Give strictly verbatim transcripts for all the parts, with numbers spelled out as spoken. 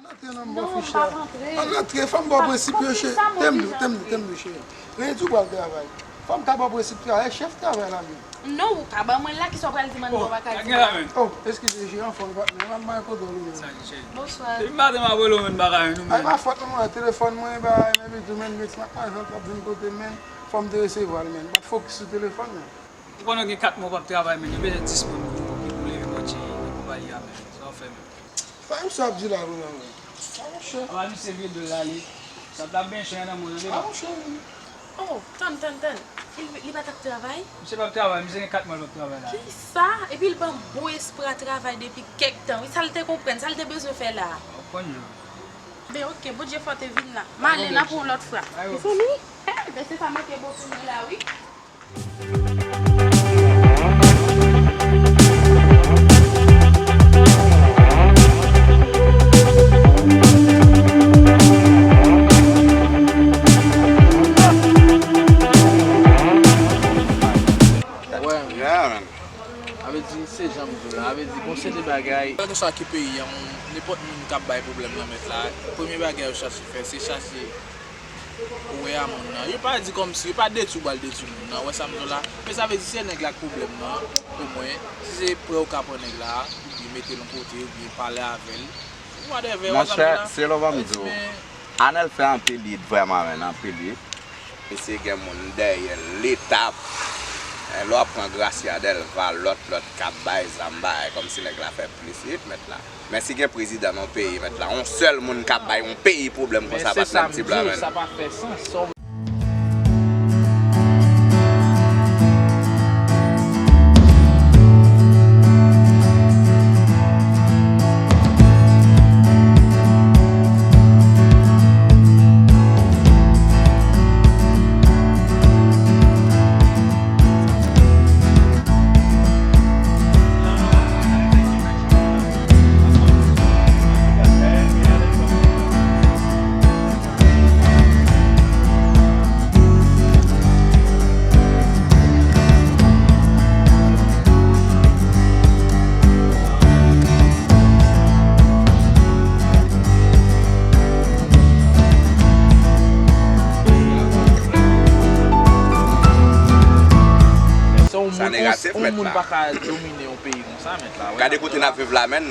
Antre nan bon ficha. Non, m p ap antre. Ann antre, fò m ba w prensip yo, cheri. Tande m, tande m, tande m, cheri. Redi pral travay. Fò m ka ba w prensip travay, chèf travay la menm. Non, ou ka ban mwen l la, kisa w pral di m anndan w pa ka di m la? Oh, eskize, cheri, anfòm, patnè. M ap bay kontwòl ou menm. Bonswa. Depi maten m ap rele w, men m pa ka jwenn ou menm. Ay, pa fòt mwen, telefòn mwen, ba, men pi tou, men, men, madanm t ap vin kote m, men, fò m te resevwa l, men. M pa t fokis sou telefòn, men. Ou konnen w gen kat mwa w p ap travay, men, nou bezwen dis moun pou, pou, pou leve pòt cheri nan konpayi a, men. Sa w fè, men. Pa m sa ap di la vre, mwen. Pa monchè. Aba misye vye dlo l ale. Sa t ap byen chen nan mwen, tande. Pa monchè. Oh, tann, tann, tann. Li, li pa t ap travay? Misye p ap travay, misye gen kat mwa l p ap travay la. Kisa? Epi l ban bon espwa travay depi kèk tan. Wi, sa l te konprann, sa l te bezwen fè la. W ap konn yo. Ben, oke, Bondye fò te vin la. M ale, n ap wè yon lòt fwa. Mezanmi, hey, mesye sa manke bon pou mwen la, wi. Yeah, man. Sa vle di, se jan m di w la, sa vle di, gon seri de bagay. Kèlkeswa ki peyi an, nenpòt moun k ap bay pwoblèm nan mèt la, premye bagay yo chache fè, se chache wè a moun nan. Yo pa di kòmsi, yo pa detwi w pral detwi moun nan, w wè sa m di w la? Men sa vle di se nèg la k pwoblèm nan, omwen, si se prè ou ka pran nèg la, oubyen mete l yon kote, oubyen pale avè l, whatever, w wè sa m di w la? Monchè, se lè w ban m di w, Anèl fè anpil hit vrèman, men anpil hit. Misye gen moun dèyè l, Leta. Eh, lè w ap pran Gracia Delva, lòt, lòt k ap bay zam, bay, kòmsi nèg la fè plis hit mèt la. Men si gen prezidan nan yon peyi, mèt la, yon sèl moun k ap bay yon peyi pwoblèm konsa, patnè, m ti blan, menn. Sa pa fè sans. Sa negatif, mèt la. Gade kote n ap viv la, menn,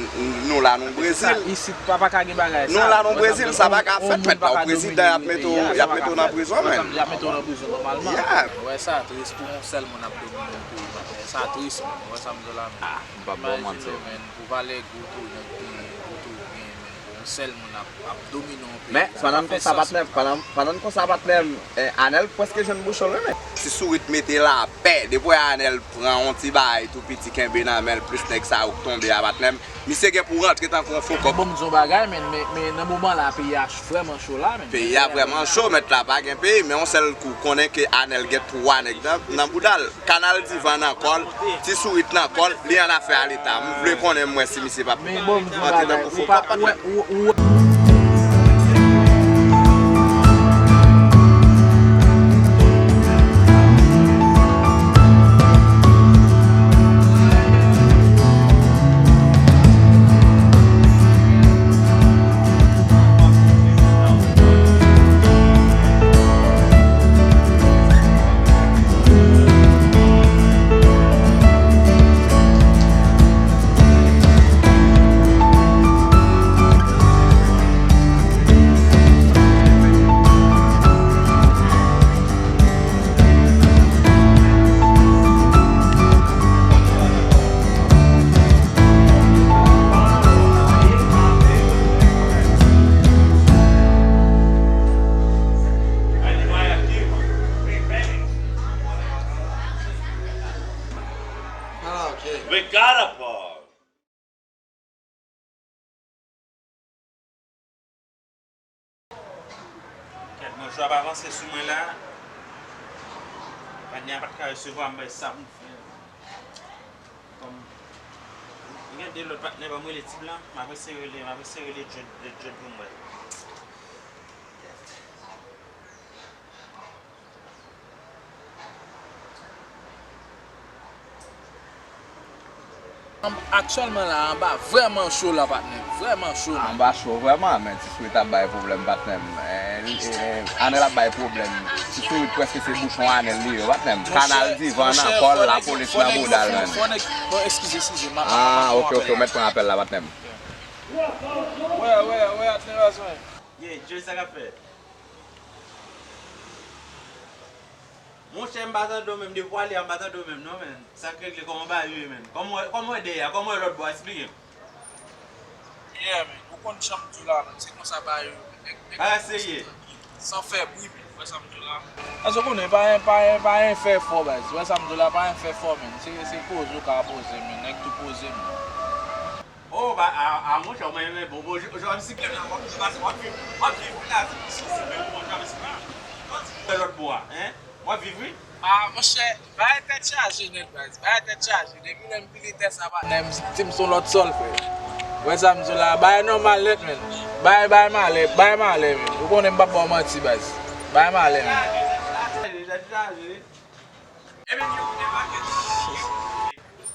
nou la, nou Brezil. Isit pa, pa ka gen bagay sa. Nou la, nou Brezil, sa pa ka fèt, mèt la. Ou prezidan, y ap mete w, y ap mete w nan prizon, menn. Y ap mete w nan prizon nòmalman. Yeah. Ou wè sa tris pou yon sèl moun ap domine yon peyi, patnè. Sa tris, ou wè sa m di w la, menn. Ah, m p ap ba w manti. Imajine w, menn, pou valè gwo tou, yon peyi, gwo tou, byen, menn, pou yon sèl moun ap, ap domine yon peyi. Men, pandan n konsa, patnè, pandan, pandan n konsa, patnè, eh, Anèl prèske jwenn bouchon l, wi, men. Ti Sourit mete lapè, depi w wè Anèl pran yon ti bagay tou piti kenbe nan men l, plis nèg sa yo k tonbe a, patnè m. Misye gen pou rantre tankou yon fo kòb. Bon, m di yon bagay, men, men, men nan moman la, peyi a ch-, vrèman cho la, men. Peyi a vrèman cho, mèt la pa gen peyi, men yon sèl kou, konnen ke Anèl gen twa nèg nan, nan bouda l. Kanal Divan nan kò l, Ti Sourit nan kò l, li an afè a Leta. M vle konnen, m wè si misye p ap rantre tankou fo kòb, patnè. We got a pause. Kèt, mwen, jou ap avanse sou mwen la. Patnè a pa t ka resevwa m, bay sa pou m fè. Kòm, gen de lòt patnè, ban m rele ti blan, m ap eseye rele, m ap eseye rele Jod, Jod pou m wè. Kèt. Aktyèlman la, anba vrèman cho la, patnè. Vrèman cho, man. Anba cho vrèman, men Ti Sourit ap bay pwoblèm, patnè m. Eh, eh, Anèl ap bay pwoblèm. Ti Sourit prèske se bouchon Anèl li ye, patnè m. Kanal divan nan kò l, lapolis nan bouda l, men. Fò nèg, non, eskize, eskize, m ap, m ap, m ap, ah, ok, ok, ou mèt pran apèl la, patnè m. Wè, wè, wè, atnè razwen. Yeah, Joe, sa k ap fèt? Monchè, m pa tande w menm, depi w ale a, m pa tande w menm non, men. Sa k regle, kòman bagay yo ye, men? Kòman w, kòman w ye dèyè a? Kòman w ye lòt bò a? Eksplike m. Yeah, men, ou konn jan m di w la, men, se konsa bagay yo, nèg, nèg bagay serye. San fè bri, men, ou wè sa m di w la. Paske w konnen, pa, pa, pa anyen fè fò, baz. Ou wè sa m di w la, pa anyen fè fò, men. Se, se poze w ka poze, men. Nèg tou poze, men. Oh, ba, a, a, monchè, mwen, men, bon, bon, jan, jan w ap siklè m la, w ap, w ap, w ap viv, w ap viv, wi, la, si, si, si, men, bon, jan w ap siklè m la. Lòt bò a, en? W ap viv, wi. Ah, monchè, bagay tèt chaje nèt, baz. Bagay tèt chaje. Depi lè m pile tè sa, patnè, m viktim s on lòt sòl, frè. Ou wè sa m di w la? Bagay nòmal nèt, men. Bagay, bagay malè, bagay malè, men. Ou konnen m p ap ba w manti, baz. Bagay malè, men. Tèt chaje, tèt chaje. Ebyen, yo, m debake tou.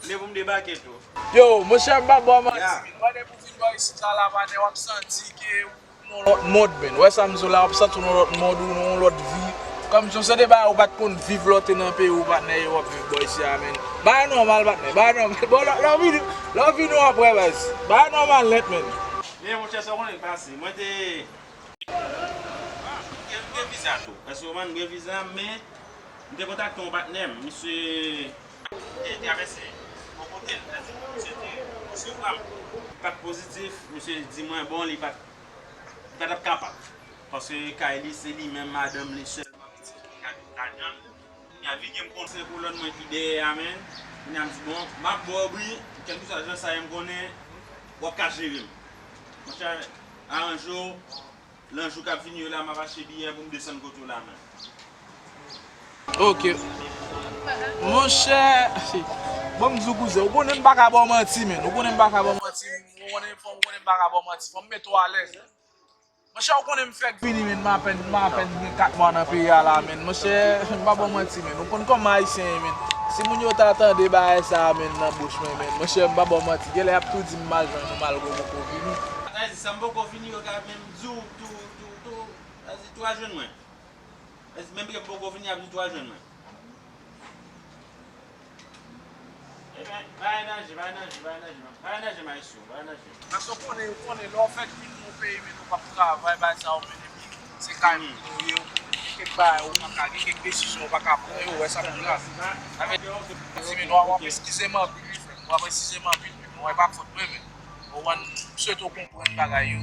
Lè pou m debake tou. Yo, monchè, m p ap ba w manti, men. Mwen, depi w vin bò isit la, la, patnè, w ap santi ke ou nan yon lòt mond, men. Ou wè sa m di w la, w ap santi w nan yon lòt mond, ou nan yon lòt vi. Kòmsi se de bagay ou pa t konn viv lè w te nan peyi w, patnè, e w ap viv bò isi a, men. Bagay nòmal, patnè, bagay nòmal. Bon, lè, lè w vini, lè w vini w ap wè, baz. Bagay nòmal nèt, men. Men, monchè, sa w konnen k pase. Mwen te, m gen, m gen viza tou. Èske w konprann? M gen viza, men m te kontakte yon patnè m, misye te travèse bò kote l, misye te resevwa m. Li pa t pozitif, misye di mwen, bon, li pa t, li pa t ap kapab. Paske kay li, se li menm, madanm li, sèlman pitit li ki ka viv ladan l. Kounye a, vini m konn se kolòn mwen ki dèyè a, men. Kounye a, m di, bon, m ap ba w bri, kèlkeswa jan sa ye, m konnen w ap ka jere m. Monchè, aranje w. Nan jou k ap vini yo la, m ap achte biyè pou m desann kote w la menm. Ok. Monchè, bon, m di w, kouzen, ou konnen m pa ka ba w manti, men. Ou konnen m pa ka ba w manti, men. Ou konnen, fò, ou konnen m pa ka ba w manti. Fò m mete w alèz. Monchè, ou konnen m fèk vini, men. M apèn, m apèn gen kat mwa nan peyi a la, men. Monchè, m pa ba w manti, men. Ou konn kòman Ayisyen ye, men. Si moun yo ta tande bagay sa a, men, nan bouch mwen, men. Monchè, m pa ba w manti. Genlè y ap tou di m m al jwenn ou malgre m poko vini. Sa vle di, san m poko vini, yo ka menm di w tou, tou, tou, sa vle di tou al jwenn mwen. Menm lè m poko vini, y ap di tou al jwenn mwen. Ebyen, pa gen danje, pa gen danje, pa gen danje, pa gen danje, maestro, pa gen danje. Paske w konnen, w konnen, lè w fèk vin nan yon peyi, men ou p ap travay, bagay sa yo, men epi se kay moun ou ye, gen kèk bagay ou pa ka, gen kèk desizyon ou pa ka pran yo, ou wè sa m di la. Sa vle di, men w ap eskize m anpil, wi, frè m, w ap eskize m anpil, men mwen pa fòt mwen, men. Ou konprann? M swete w konprann bagay yo.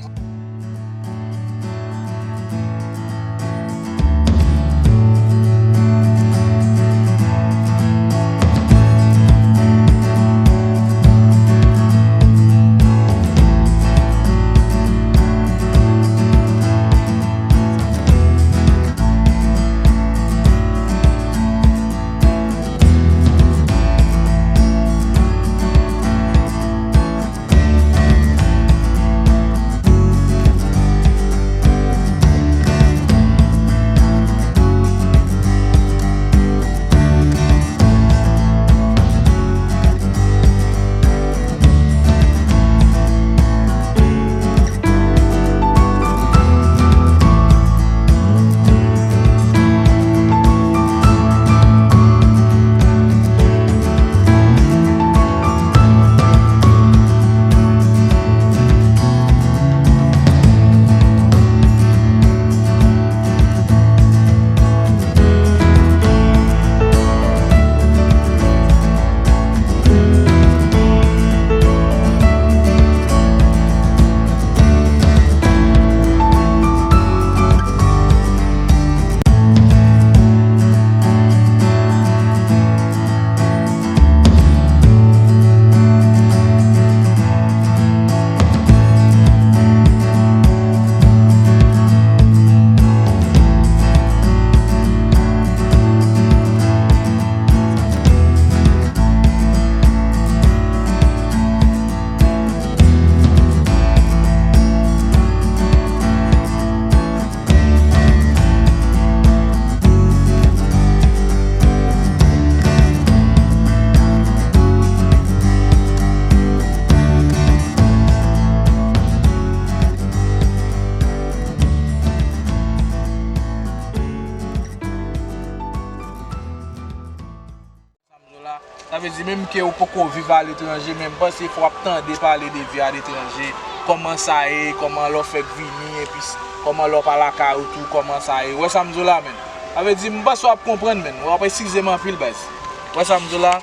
Sa vle di, menm ke ou poko viv aletranje, men m panse fò w ap tande pale de vi aletranje, kòman sa ye, kòman lè w fèk vini, epi s-, kòman lè w pa lakay ou tou, kòman sa ye. Ou wè sa m di w la, menn? Sa vle di, m panse w ap konprann, menn. W ap eskize m anpil, baz. Ou wè sa m di w la?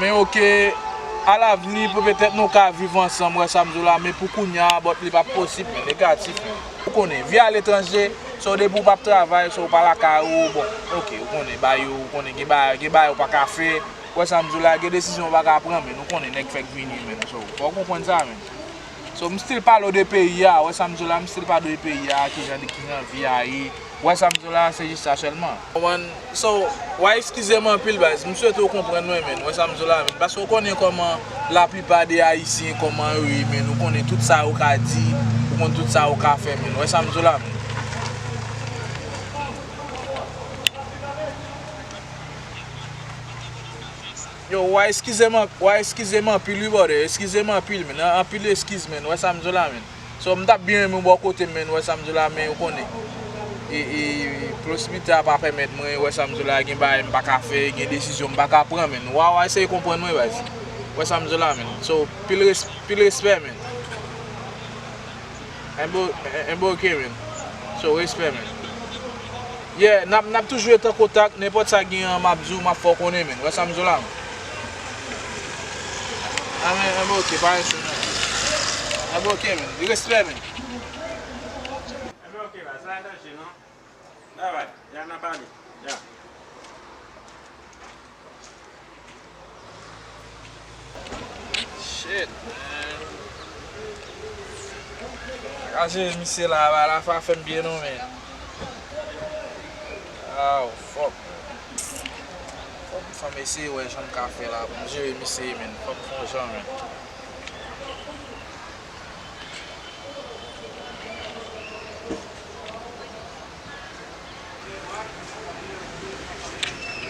Men oke, alavni, pou petèt nou ka viv ansanm, ou wè sa m di w la, men pou kounye a, but li p ap posib, menn, negatif, menn. Ou konnen, vi aletranje, so depi w p ap travay, so w pa lakay ou, bon, oke, ou konnen, bagay yo, ou konnen, gen bagay, gen bagay ou pa ka fè, ou wè sa m di w la, gen desizyon ou pa ka pran, menn, ou konnen, nèg fèk vini, menn, so, fò w konprann sa, menn. So, m still pale w de peyi a, ou wè sa m di w la, m still pale w de peyi a, kijan, kijan vi a ye, ou wè sa m di w la, se jis sa sèlman. Konprann? So, w a eskize m anpil, baz. M swete w konprann mwen, menn. Ou wè sa m di w la, menn. Paske w konnen kòman laplipa de Ayisyen, kòman yo ye, menn. Ou konnen tout sa yo ka di, ou konn tout sa yo ka fè, menn. Ou wè sa m di w la, menn. Yo, w a eskize m, w a eskize m anpil, wi, brother. Eskize m anpil, menn. An-, anpil eskiz, menn. Ou wè sa m di w la, menn. So, m t ap byen renmen w bò kote m, menn, ou wè sa m di w la, men ou konnen. E, e, posiblite a pa pèmèt mwen, ou wè sa m di w la, gen bagay m pa ka fè, gen desizyon m pa ka pran, menn. W a, w a eseye konprann mwen, baz. Ou wè sa m di w la, menn. So, pil res-, pil respè, menn. Enbo, enbo oke, menn. So, respè, menn. Yeah, n ap, n ap toujou ret an kontak, nenpòt sa gen an, m ap di w, m ap fè w konnen, menn. Ou wè sa m di w la, menn. Ah, men, men, oke, pa rete non. Ah, men, oke, men. Respè, men. Men, oke, baz, pa danje, non. Alright, ya, n a pale. Ya. Shit, man. Ka jere misye la, ba la fa fè m byen non, men. Aw, fuck. Fòk m fè m eseye wè jan m ka fè la pou m jere misye, men. Fòk m fè yon jan, men.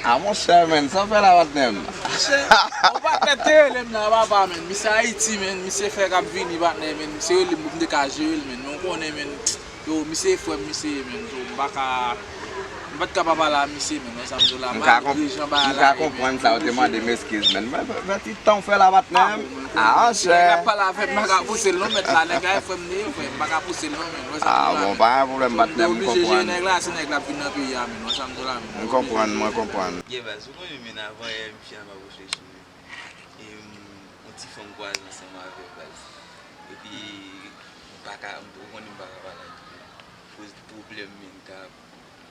Ah, monchè, men, sa w fè la, patnè m? Monchè, yon patnè te rele m la, papa, men. Misye Ayiti, men. Misye fèk ap vini, patnè, men. Misye rele m pou m te ka jere l, men. Men w konnen, men. Yo, misye frè m, misye ye, men. So, m pa ka, m pa t ka pa pale a misye, men. Wè sa m di w la, malgre jan bagay la ye, men. M ka konprann sa, ou te mande m eskiz, men. Men, men, men, ti tan w fè la, patnè m. Ah, monchè. Nèg la pale avè m, m pa ka pouse l non, mèt la. Nèg la e frè m li ye, frè m, m pa ka pouse l non, men. Wè sa m di w la, men. Ah, bon, pa gen pwoblèm, patnè m, m konprann. So, m te oblije jere nèg la, se nèg la ap vin nan peyi a, men. Wè sa m di w la, men. M konprann, mwen konprann. Yeah, baz, ou konnen, men, avan yè, m fè m ap reflechi, men. E, m, yon ti fanm kwaze ansanm avè l, baz. Epi, m pa ka, m, ou konnen m pa ka pale ak li. Koz pwoblèm, men, k ap,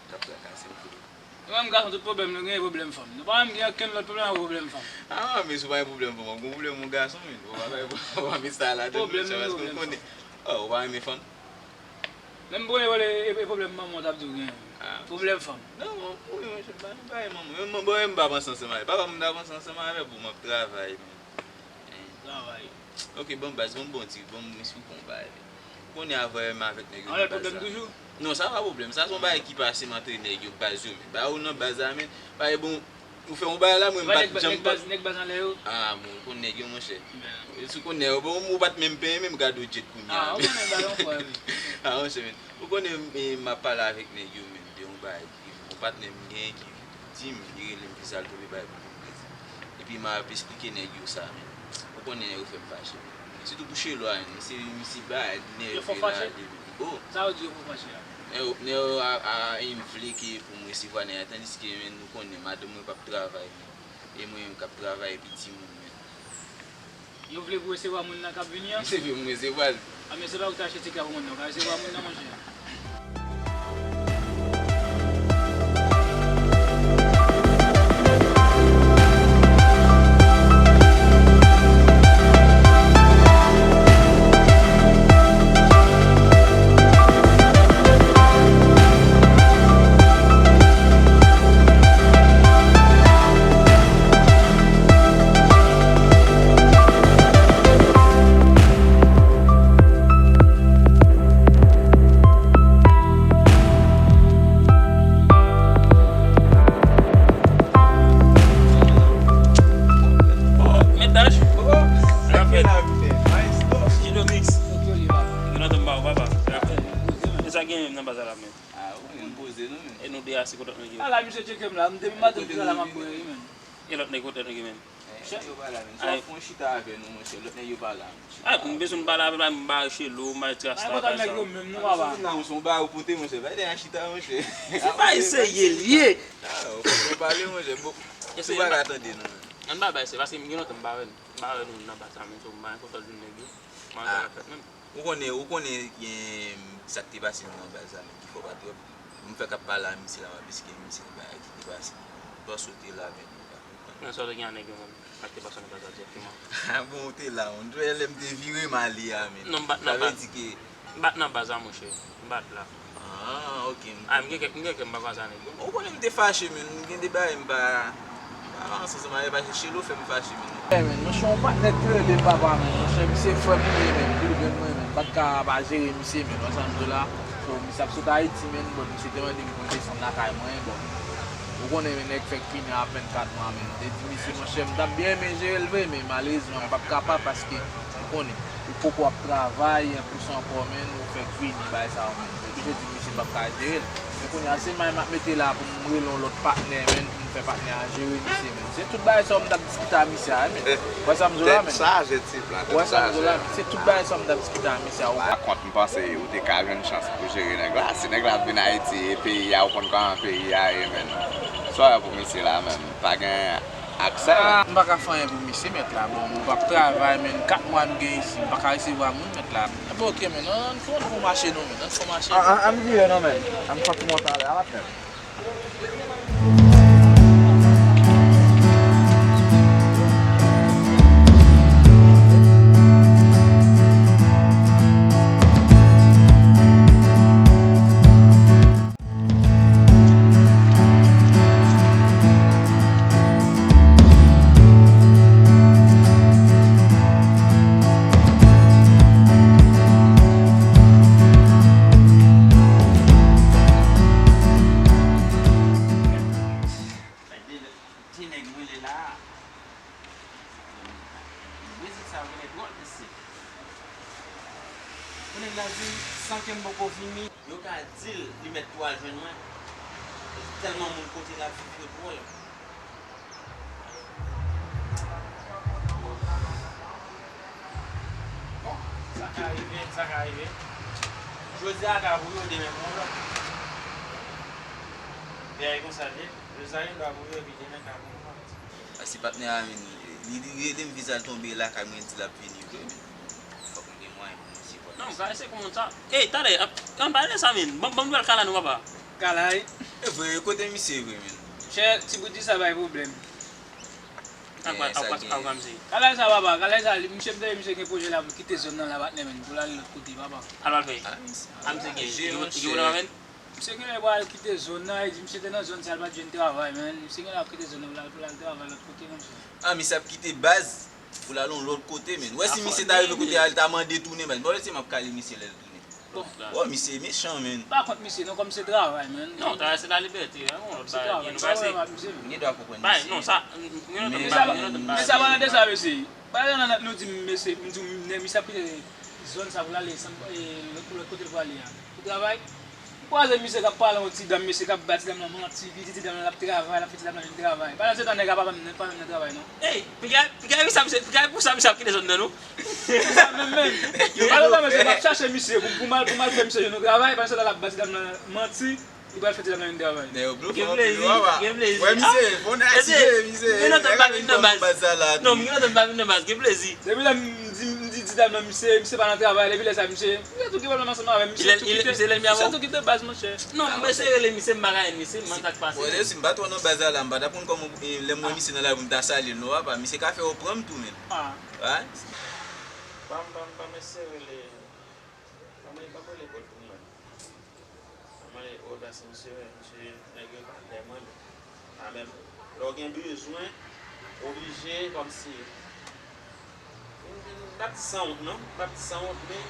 k ap trakase m tou. Nou menm gason, tout pwoblèm nou genyen, pwoblèm fanm. Nou pa menm gen okenn lòt pwoblèm ankò pwoblèm fanm. Ah, men si w pa gen pwoblèm fanm, w ap gen pwoblèm yon gason, men. Ou pa, ou pa met sa ladan l, monchè, paske w konnen. Oh, ou pa renmen fanm? Menm premye vòlè, e, e pwoblèm manman w t ap di w genyen. Ah. Pwoblèm fanm. Non, wi, monchè, m pa, m pa renmen manman. Menm, bon, menm m p ap ansanm avè l. Papa m t ap ansanm avè l, bon, m ap travay, men. Travay. Ok, bon, baz, bon, bon, ti, bon, m esplike w yon bagay. Ou konnen avan m avèk nèg yo nan baz la. Anlè pwoblèm toujou? Non, sa pa pwoblèm. Sa se yon bagay ki pase m antre nèg yo, baz yo, men. Ba ou nan baz la, men. Bagay bon, ou fè yon bagay la, mwen m pa t janm pa. Nèg baz anlè yo? Ah, bon, ou konn nèg yo, monchè. Si w konn nèg yo, bon, ou pa t menm penyen, menm gade w jet kounye a. Ah, ou konnen bagay, frè m. Ah, monchè, men. Ou konnen, men, m ap pale avèk nèg yo, men, de yon bagay. Yon patnè m genyen ki di m, li rele m, di sa l twouve bay pou m prezi. Epi m ap esplike nèg yo sa, men. Ou konnen nèg yo fè m fache, men. Sitou pou Chelo a, men. Misye, misye bay nève la, li, oh. Sa yo di yo fè w fache a? Nèg yo, nèg yo a, a, a, m vle ke pou m resevwa nèg la, tandiske, men, nou konnen, madanm mwen p ap travay, men. E mwen menm k ap travay, epi timoun, men. Yo vle pou resevwa moun nan k ap vini an? Se vle pou m resevwa l. A, men se pa ou ki ta achte tik la pou moun nan, ou ka resevwa moun nan, monchè. Mèt Daj. Rapèl. Jido Mix. Gen lontan m pa wè w, papa. Rapèl. E sa gen menm nan baz la, men. Ah, ou menm poze nou, men. E nou de a, se kontak nou gen. Ala, misye tcheke m la, m depi maten m te la, m ap bwè, wi, men. E lòt nèg kontak nou gen, men. Yo pa la, men. Swa fè yon chita avè nou, monchè. Lòt nèg yo pa la, monchè. Ay, m bezwen m pale avè l, m bare Chelo, m bare ti Rasta, m bare sa. Ay, nèg yo menm, nou pa ba. Sou la, ou se yon bagay ou pote, monchè. Bay nèg a chita, monchè. Se pa eseye l ye. Ah, ou fè pale, monchè. Bon, ou pa ka tande, non. Ann ba bay, se paske m gen lontan m pa wè, m pa wè nou nan baz la, men, so, m pa gen kontwòl de nèg yo. M pa wè sa k ap fèt menm. Ou konnen, ou konnen gen sa k te pase m nan baz la, men ki fè w pa twòp. M fèk ap pale a misye la, m ap esplike misye bagay ki te pase. Panse w te la, men ou pa konprann. Men sa w te gen a nèg yo menm, sa k te pase nan baz la dirèkteman. Ah bon, ou te la, on dirait lè m te vire m ale a, men. Non, m pa t nan baz. Sa vle di ke m pa t nan baz la, monchè. M pa t la. Ah, ok. Ah, m gen kè, m gen kè m pa kwaze a nèg yo. Ou konnen m te fache, men. M gen de bagay m pa, pa avanse ansanm avè l, paske Chelo fè m fache, men. Eh, men, monchè, yon patnè k te rele papa, men. Monchè, misye frè m li ye, men. Li renmen mwen, men. M pa t ka pa jere misye, men. Wè sa m di w la? So, misye ap sot Ayiti, men. Bon, misye te mande m pou m desann lakay mwen, bon. Ou konnen, men, nèg fèk vini apèn kat mwa, men. M te di misye, monchè, m t ap byen renmen jere l vre, men malerezman, m p ap kapab paske, ou konnen, ou poko ap travay, anplis ankò, men, ou fèk vini, bagay sa yo, men. Oblije di misye m p ap ka jere l. Men kounye a, se may m ap mete la pou m rele yon lòt patnè, men, pou m fè patnè a jere misye, men. Se tout bagay sa yo m t ap diskite a misye a, men. Wè sa m di w la, men. Tèt chaje, tip la, tèt chaje. Wè sa m di w la, men. Se tout bagay sa yo m t ap diskite a misye a. Pa kont, m panse ou te ka jwenn chans pou jere nèg la. Si nèg la ap vin Ayiti, e peyi a, ou konn kòman peyi a ye, men. Sa w wè pou misye la, men. Pa gen aksè, men. Ah, m pa ka fè anyen pou misye, mèt la. Bon, m p ap travay, men. Kat mwa m gen isi, m pa ka resevwa moun, mèt la. Enben, ok, men, ann fè yon mache non, men. Ann fè yon mache. An, an, ann vire non, men. Ann fè yon ti monte ale, a la pèn. Ti nèg mwen lè la a. Brezil sa yo genlè dwòl mesye. Pou nèg la di, san ke m poko vini. Yo ka di l, li mèt tou al jwenn mwen. Tèlman moun kote l ap viv yo dwòl. Bon, sa ka rive, sa ka rive. Jodi a ka pou yo, demen pou yon lòt. Bagay konsa l ye. Jodi a gen dwa pou yo, epi demen ka pou yon lòt. Paske patnè a, men, li, li rele m, viza l tonbe lakay mwen, di l ap vini vre, men fòk m gen mwayen pou m sipòte. Non, bagay se kòman sa. Ey, talè, an, an pale de sa, men. Ban, ban m nouvèl Kala non, papa. Kala, wi. E vre, kote misye vre, men? Chè, ti bout di sa bay pwoblèm. Akwa, akwa, akwa, misye. Kala sa, papa, Kala sa, li, misye, m tande misye gen pwojè la pou l kite zòn nan la, patnè, men, pou l ale lòt kote, papa. Al pral fè. Ah, misye. Ah, misye gen, gen, gen pwoblèm avè l? Misye genlè pral kite zòn nan, e di misye te nan zòn sa, l pa t jwenn travay, men. Misye genlè ap kite zòn nan, pou l al, pou l al travay lòt kote, monchè. Ah, misye ap kite baz pou l al yon lòt kote, men. Wè si misye ta rive kote a, li ta mande tounen, men. Bon, se m ap kale misye lè l tounen. Bon. Oh, misye mechan, men. Pa kont misye, non, kòm se travay, men. Non, travay se lalibète, yon lòt bagay. Se travay, nou pa wè misye. M gen dwa konprann misye. Non, sa, m gen lontan m pa, m gen lontan m pa. Men sa pa nan de sa, mesye. Pa nan, nan, nou di m, mesye, m di w, nèg misye ap kite zòn sa pou l ale, e, lòt, lòt kote l prale a. Pou travay. M kwaze misye k ap pale yon ti dam, mesye k ap ba ti dam lan manti, li di ti dam lan l ap travay, l ap fè ti dam lan vin travay. Pandan se tan, nèg la pa menm, pa menm nan travay, non. Ey, piga, piga, wi, sa misye, piga, pou sa misye ap kite zòn nan, non? Sa menm, menm. Yo, alò, sa, mesye, m ap chache misye pou, pou m al, pou m al fè misye jwenn yon travay, pandan se tan, l ap ba ti dam lan manti. Li pral fè ti dam nan vin travay. Nèg yo blofe anpil, wi, papa. Gen plezi. Wè, misye, fò n asire, misye. Gen lontan m pa vin nan baz. Non, gen lontan m pa vin nan baz. Gen plezi. Depi lè m di, m di ti dam nan, misye, misye pa nan travay. Depi lè sa, misye, misye tou gen pwoblèm ansanm avè m. Misye tou kite, misye tou kite baz, monchè. Non, m eseye rele misye, m pa ka jwenn misye, m pa konn sa k pase. Bon, si m pa twò nan baz la, m pa t ap konn kòman, eh, lè m wè misye nan lari pou m ta salye l, non, papa. Misye ka fè yo pran m tou, men. Ah. Wi. Pa m, pa m, pa m eseye rele, pa m, pa m rele kòd pou mwen. Mwen, odas misye, misye, nèg yo pa lè mwen menm. Pa menm. Lè w gen bezwen, oblije, kòmsi. M, m, m p ap di sanwont, non. M p ap di sanwont, men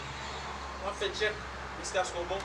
w ap fè tchèk jiskaske w bon.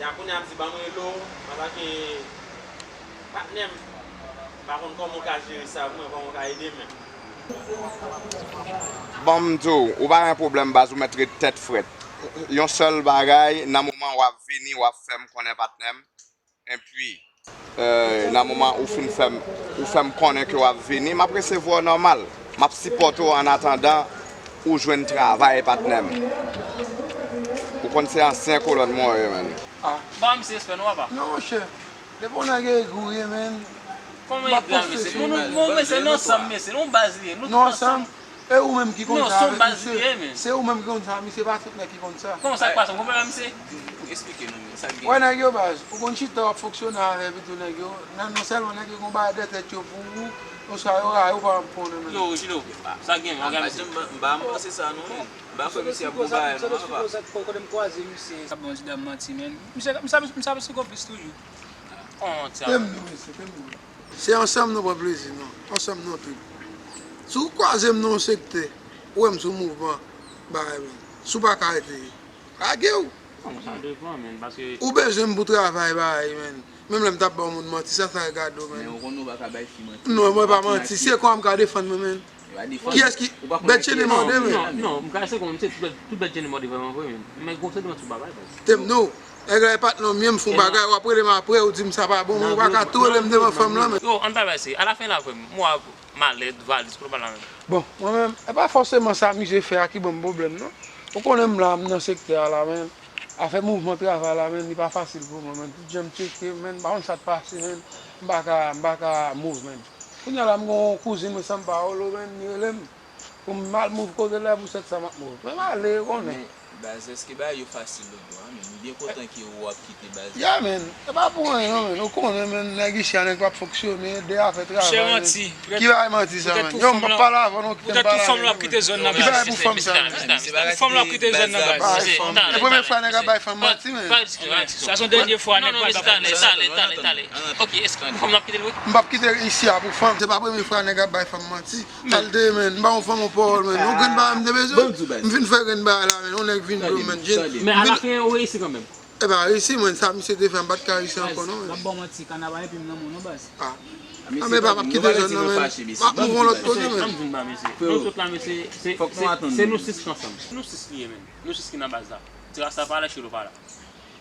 Jan kounye a m di ban m rele w, paske patnè m, m pa konn kòman w ka jere sa pou mwen, kòman w ka ede m. Bon, m di w, ou pa gen pwoblèm baz, ou mèt ret tèt frèt. Yon sèl bagay, nan moman w ap vini, w ap fè m konnen patnè m. Enpi, euh, nan moman ou fin fè m, ou fè m konnen ke w ap vini, m ap resevwa w nòmal. M ap sipòte w annatandan ou jwenn travay, patnè m. Ou konn se ansyen kolòn mwen ye, menn. Ah. Ba misye respè nou, papa. Non, monchè. Depi yon nèg egri, menn. Kòman egri, mesye? Nou, nou, nou, mesye, nou ansanm, mesye. Nou baz li ye. Nou tout ansanm. E ou menm ki konn sa avèk misye. Se ou menm ki konn sa, misye, pa tout nèg ki konn sa. Kòman sa k pase? Ou konprann misye? Eksplike nou, men, sa k gen? Wè nèg yo baz, ou konn chita w ap fonksyone avè pito nèg yo, nan, non sèlman nèg yo gon bagay dèyè tèt yo pou ou, oswa yo rayi ou pa menm konnen menm. Yo, Jilo, sa k gen, mon gars, mesye? M pa janm, m pa janm panse sa non, men. M pa kwè misye ap gon bagay non, papa. Kote m kwaze misye. Sa bon, ti dam manti, men. Misye, misye, misye ap se konplis toujou. Kòman ti a? Tèm nou, mesye, tèm nou. Se ansanm nou pran plezi nou. Ansanm nou tout. Si w kwaze m nan yon sektè, ou wè m sou mouvman, bagay menm. Si w pa ka rete, lage w. Bon, sa depan, menn, paske ou bezwen m pou travay, bagay, menn. Menm lè m t ap ba yon moun manti, sa, sa regade w, menn. Men ou konnen ou pa ka bay fi manti. Non, mwen pa manti. Se kwa m ka defann mwen, menn. Kiyès ki bèt chene mòde, menn? Non, non, m ka se konn se tout bèt, tout bèt chene mòde vrèman vre, menn. Men gon sentiman sou bagay, baz. Tèm nou. Nèg la e patnè m, m fè yon bagay, w ap rele m apre, ou di m sa pa bon, men ou pa ka tou rele m devan fanm lan, menn. Yo, ann pa bay se, alafen la vrèman, m wè malèt, valiz, kote w pral la menm? Bon, mwen menm, e pa fòseman sa misye fè a ki ban m pwoblèm, non. Ou konnen m la, m nan sektè a la, menn. Afè mouvman travay la, menn, li pa fasil pou mwen, menn. Tout jan m tcheke, menn, m pa konn sa k pase, menn. M pa ka, m pa ka move, menm. Kounye a la, m gen yon kouzin mwen, Sanpaolo, menm, li rele m pou m al move kote l la, pou sèt sa m ap move. Men m ale, ou konnen. Men, baz, èske bagay yo fasil lòt bò a, menm? M byen kontan ke ou ap kite baz la. Ya, menm. E pa pou anyen, non, menm. Ou konnen, menm, nèg isi a, nèg p ap fonksyone, de a fè travay, menm. Ki bagay manti sa, menm? Yo, m p ap pale avè w, non, kite m pale avè w, menm. Ki bagay pou fanm sa, menm? Pou fanm la ap kite zòn nan, baz. Bay fanm. E premye fwa nèg ap bay fanm manti, menm. Sa se yon dènye fwa, nèg pa t ap fè sa. M p ap kite isi a pou fanm. Se pa premye fwa nèg ap bay fanm manti. Sa l te ye, menm. M pa yon fanm, yon pawòl, menm. Yon grenn bagay m te bezwen. M fin fè grenn bagay la, menm. Yon nèg vin dlo, menm. Men alafen, ou reyisi kanmenm. E pa reyisi, menm. Sa misye te fè, m pa t ka reyisi ankò, non, menm. M ap ba w manti, kannaval epi m nan men w, non, baz. A, men pa, m ap kite zòn nan, menm. M ap move yon lòt kote, menm. Ann vin ba mesye. Nou tout la, mesye, se, se, se nou sis ki ansanm. Nou sis li ye, menm. Nou sis ki nan baz la. Ti ras la pa la, Chilo pa la.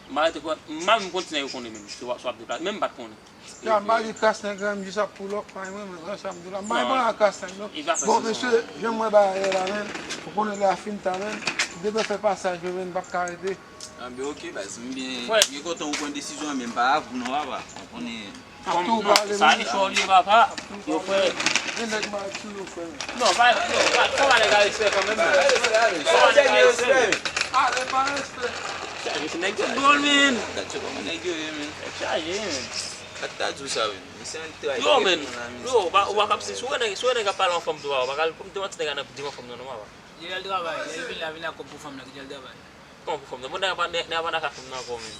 M pa rete kwè, m pa menm konn si nèg yo konnen menm, si w ap, si w ap deplase, menm m pa t konnen. Ya, m pa di kras nèg la, m jis ap pull up, may mwen, men sa m di la, m pa gen pwoblèm ak kras nèg non. Bon, mesye, jan m wè bagay yo la, menm, ou konnen lè a fin ta, menm, m te dwe fè pasaj mwen, menm, m p ap ka rete. Anben, oke, baz, m byen, m byen kontan ou pran desizyon an, men m pa avè w non, papa. Ou konnen. Ap tou pale, sa e cho li, papa. Yo, frè. Gen nèg m ap tou yo, frè. Non, pa, non, pa, pa pale nèg a respè kanmenm, non. Pa pale nèg a respè. Ale, pa respè. Chaje, se nèg yo dwòl, men. Gad se kòman nèg yo ye, men. Nèg chaje, men. Gad ta di w sa, men. Mesye an trayi. Yo, men. Yo, ou pa, ou pa kap si, si w wè nèg, si w wè nèg ap pale an fanm tou, papa, ou pa ka al, kòm te manti nèg a nan, devan fanm nan, non, papa. Li al travay, lè l vini la, vin ak kòb pou fanm nan, kite l travay. Kòman pou fanm nan? Bon, nèg a pa, nèg, nèg a pa nan ka fanm nan ankò, men.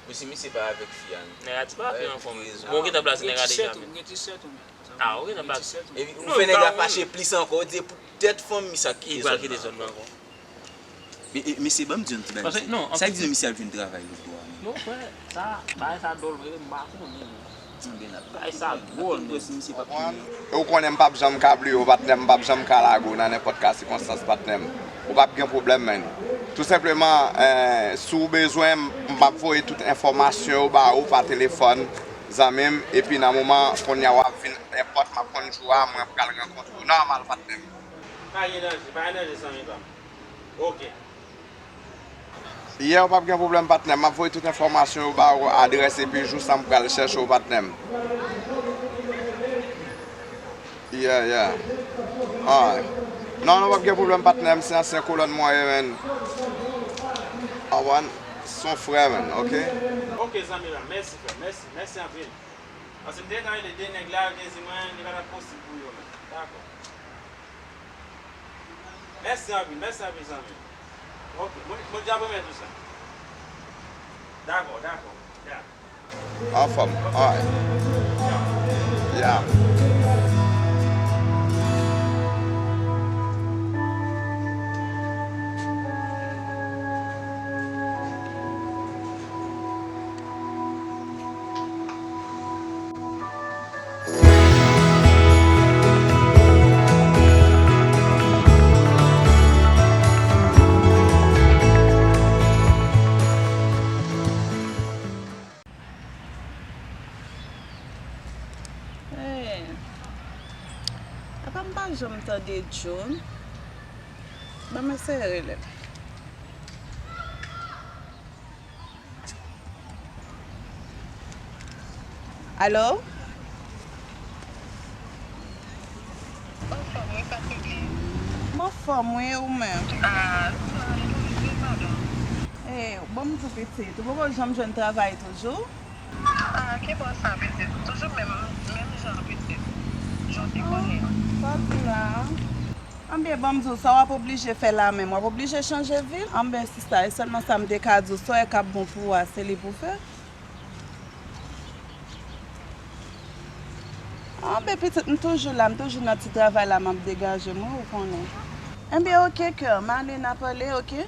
Bon, si misye pa avèk fi a, non. Nèg a di pa avèk fi a ankò, men. Bon, ou gentan blaze nèg a deja, men. Ou gen ti sèt ou, men. A, ou gentan blaze. Epi ou fè nèg la fache plis ankò, ou di poutèt fanm misye ap kite zòn nan ankò. Men, e, mesye, ban m di yon ti bagay. Sa k di nou misye ap jwenn travay lòt bò a, men? Non, frè, sa, bagay sa dwòl vre, m pa konnen, men. Bagay sa dwòl, men. E ou konnen m p ap janm ka bliye w, patnè m, m p ap janm ka lage w nan nenpòt ka sikonstans, patnè m. Ou p ap gen pwoblèm, man. Tou senpleman, eh, si w bezwen m, m ap voye tout enfòmasyon yo ba ou pa telefòn, zanmi m, epi nan moman kounye a w ap vin èpòt, m ap konn jou a, mwen pral rankontre w nòmal, patnè m. Pa gen danje, pa gen danje, zanmi pa m. Oke. Yeah, ou p ap gen pwoblèm, patnè m. M ap voye tout enfòmasyon yo ba ou, adrès epi jou sa m pral chèche w, patnè m. Yeah, yeah. Alright. Non, non, p ap gen pwoblèm, patnè m. Se ansyen kolòn mwen ye, man. Awan, se yon frè, man, oke? Oke, zanmi pa m. Mèsi, frè. Mèsi. Mèsi anpil. Paske m te gentan rele de nèg la, yo te di mwen li pa t ap posib pou yo, man. Dakò. Mèsi anpil, mèsi anpil, zanmi. Oke, bon, Bondye ap remèt ou sa. Dakò, dakò, dakò. Anfòm, alright. Yeah. Hey, apa m pa janm tande June? Ban m eseye rele l. Alo? Anfòm, wi, Patrick. M anfòm, wi, ou menm? Ah, sa ap tou vre, madanm. Eh, bon, m di w pitit, ou poko janm jwenn travay toujou? Ah, ki bò sa, pitit? Toujou menm, menm jan, pitit. Jan w te konnen an. Sa w di la? Anben, ban m di w, sa w ap oblije fè la menm, w ap oblije chanje vil. Anben, sista, e sèlman sa m te ka di w, sa w wè k ap bon pou ou a, se li pou w fè. Anben, pitit, m toujou la, m toujou nan ti travay la, m ap degaje m, wi, ou konnen. Enben, oke, kè, m ale, n a pale, oke?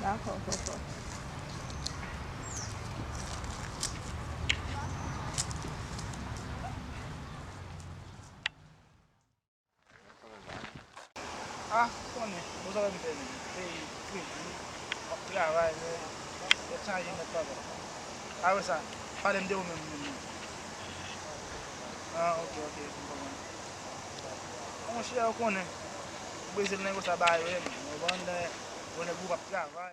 Dakò, kòkò. Ah, ou konnen, bon, sa fè m fè menm. Peyi, fredi, w ap travay, men, tèt chaje nèt, papa. Apre sa, pale m de ou menm, menm, menm. Ah, oke, oke, m konprann. Monchè, ou konnen, Brezil nèg yo sa ba yo ye, men. Ou konprann, lè, lè nèg ou p ap travay.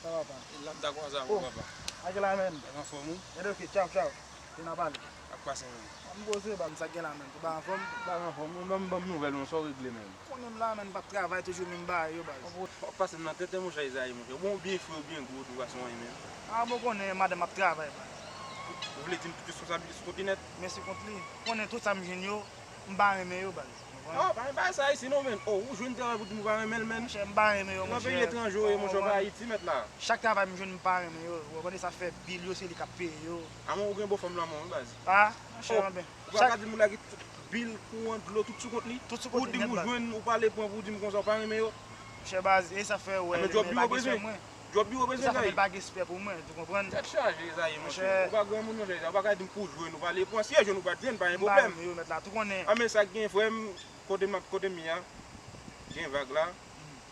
Sa va, pa? E la m ta kwaze avè w, papa. Ak la menm. Ak anfòm ou? Gade, ok, tchaw, tchaw. Te nan pale. Ak pase menm. M poze, ba m sa gen la menm. Ou pa anfòm? M pa anfòm. Ou ban m, ban m nouvèl, non, sa w regle menm. Konnen m la, menm, m p ap travay toujou menm bagay yo, baz. W ap pase m nan tenten, monchè Ezayi, monchè. Bon, ou byen fre, ou byen gwo, tou, pa son anyen menm. A, bon, konnen madanm ap travay, baz. Ou vle di m tout responsablite sou kont li nèt? Men sou kont li. Konnen tout sa m jwenn yo, m pa renmen yo, baz. Konprann? Oh, pa gen bagay sa isi non, menn. Oh, ou jwenn travay pou di m ou pa renmen l, menn. Monchè, m pa renmen yo, monchè. Nan peyi etranje w ye, monchè, w pa Ayiti, mèt la. Chak travay m jwenn, m pa renmen yo. Ou konprann, sa fè bil yo, se li k ap peye yo. Amon, ou gen bòfanm lan, mon, wi, baz. Ah, monchè, oh, anben. Ou pa ka di m ou lage tout bil, kouran, dlo, tout sou kont li? Tout sou kont li nèt, baz. Ou di m ou jwenn, ou pale pran pou di m konsa ou pa renmen yo? Monchè, baz, e sa fè ou wè, men djòb li yo bezwen. Djòb li yo bezwen fè. E sa fè l pa gen respè pou mwen, ou konprann? Tèt chaje, Ezayi, monchè. Ou pa granmoun, non, Ezayi. Ou pa ka di m pou jwenn, ou pale pran. Si e jwenn ou pa t jwenn, pa gen pwoblèm. M pa renmen yo, mèt la, tou konnen. Ah, men sa k gen, frè m, kote m ap, kote m ye a, gen vag la.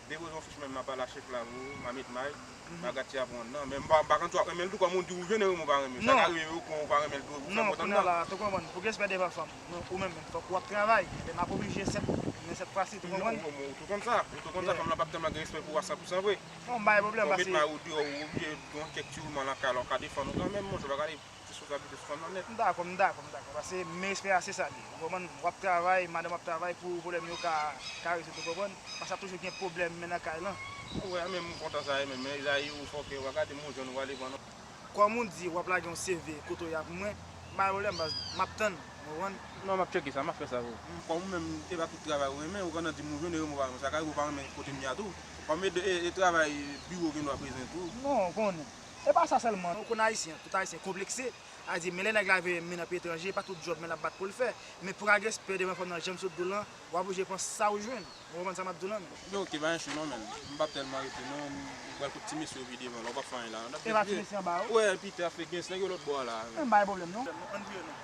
Depoze yon fich menm, m ap pale a chèf la pou ou, m a met may, m a gad si y ap pran nan. Men m pa, m pa konn si w ap renmen l tou, kòm ou di ou jwenn e ou pa renmen. Sa ka rive ou pran, ou pa renmen l tou, ou fè mòd anndan. Non, kounye a la, tou konprann, pou gen respè devan fanm, non, ou menm, menm, fòk w ap travay. Men m ap oblije sèt, men sèt fwa si, tou konprann? Non, ou, ou, ou tou konn sa, ou tou konn sa, fanm lan p ap tèlman gen respè pou ou a san pou san vre. Bon, m bay pwoblèm, paske ou met may ou deyò, ou oblije gen yon kèk ti woman lakay la, w ka defann ou kanmenm, monchè, w pa ka de disponsablite sou fanm nan nèt. M dakò, m dakò, m dakò, paske men espè a se sa li ye. Ou konprann? W ap travay, madanm ap travay pou pwoblèm yo ka, ka rezoud, ou konprann? Paske ap toujou gen pwoblèm men nan kay lan. Ou wè, men m kontan sa, men, men Ezayi, ou fòkè, w pa ka di m ou jwenn ou ale pran non. Kòm ou di, w ap lage yon C V kote w ye a pou mwen, m pa gen pwoblèm, baz, m ap tann, ou konprann? Non, m ap tcheke sa, m ap fè sa pou ou. Kòm ou menm, e pa tout travay ou renmen, ou konn di m ou jwenn e renmen ou pa renmen, sa ka rive ou pa renmen kote m ye a tou. Kòm e, e, e travay biwo gen dwa bezwen tou. Non, ou konnen. E pa sa sèlman, ou konn Ayisyen, tout Ayisyen konplekse. A di, men lè nèg la veye men nan peyi etranje, pa tout djòb men l ap bat pou l fè. Men pou gad respè devan fanm nan, jan m sot di w lan, w ap oblije pran sa ou jwenn. Ou konprann sa m ap di w lan, men. Men oke, pa gen cho non, men. M p ap tèlman rete non, m pral kot ti mesye yo pi devan la, ou p ap fè anyen la. E pa ti mesye anba ou? Wè, Pita, Fekens, nèg yo lòt bò a la. Men m pa gen pwoblèm non. Ann vire non.